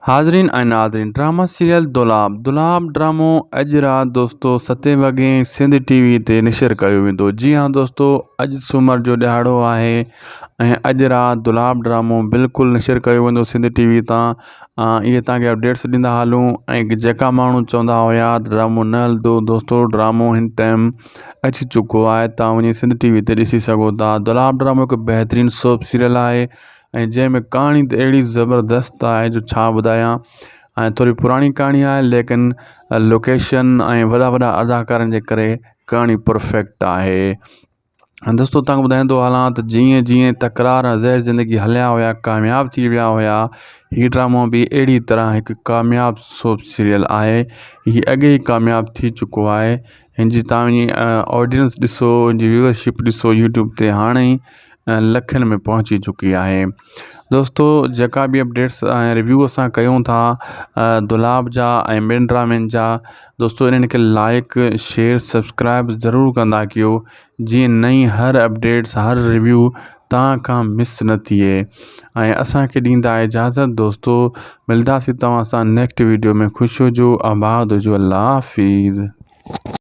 حاضرين ۽ ناظرين drama serial دولاب دولاب ڊرامو اڄ رات دوستو ستين وڳي سنڌ ٽي وي تي نشر ڪيو ويندو جي ها دوستو اڄ سومر جو ڏهاڙو آهي ۽ اڄ رات دولاب ڊرامو بلڪل نشر ڪيو ويندو سنڌ ٽي وي تان اهي تان کي اپڊيٽس ڏيندا هلون ۽ جيڪا ماڻهو چوندا هيا ڊرامو نه هلندو دوستو ڊرامو هن ٽائيم اچي چڪو آهي تان وڃي سنڌ ٽي وي تي ڏسي سگهو ٿا دولاب ڊرامو هڪ بهترين سوپ سيريل آهي ۽ جنهن ۾ ڪهاڻي ته اهڙي زبردست آهي جو ڇا ٻڌايان ۽ ٿوري پراڻي ڪهاڻي آهي ليڪن لوڪيشن ۽ وڏا وڏا اداڪارن جي ڪري ڪهاڻي پرفيڪٽ آهي ۽ دوستو تان کي ٻڌائيندو هلان ته جيئن جيئن تڪرار ۽ زهر زندگي هليا هيا ڪامياب ٿي ويا هيا هي ڊرامو به اهڙي طرح هڪ ڪامياب سوپ سيريل آهي هي اڳي ئي ڪامياب ٿي چڪو آهي هن جي تان وڃي آڊينس ڏسو هن جي ويورشپ ڏسو يوٽيوب تي هاڻي ئي لکن ۾ پهچي چڪي آهي دوستو جيڪا به اپڊيٽس ۽ ريويو اسان ڪيون ٿا دولاب جا ۽ ٻين ڊرامن جا دوستو انهن کي لائڪ شيئر سبسڪرائب ضرور ڪندا ڪيو جيئن نئين هر اپڊيٽس هر ريويو توهان کان مس نه ٿئي ۽ اسانکي ڏيندا اجازت دوستو ملداسي توهان سان نيڪسٽ ويڊيو ۾ خوش هجو آباد هجو الله حافظ.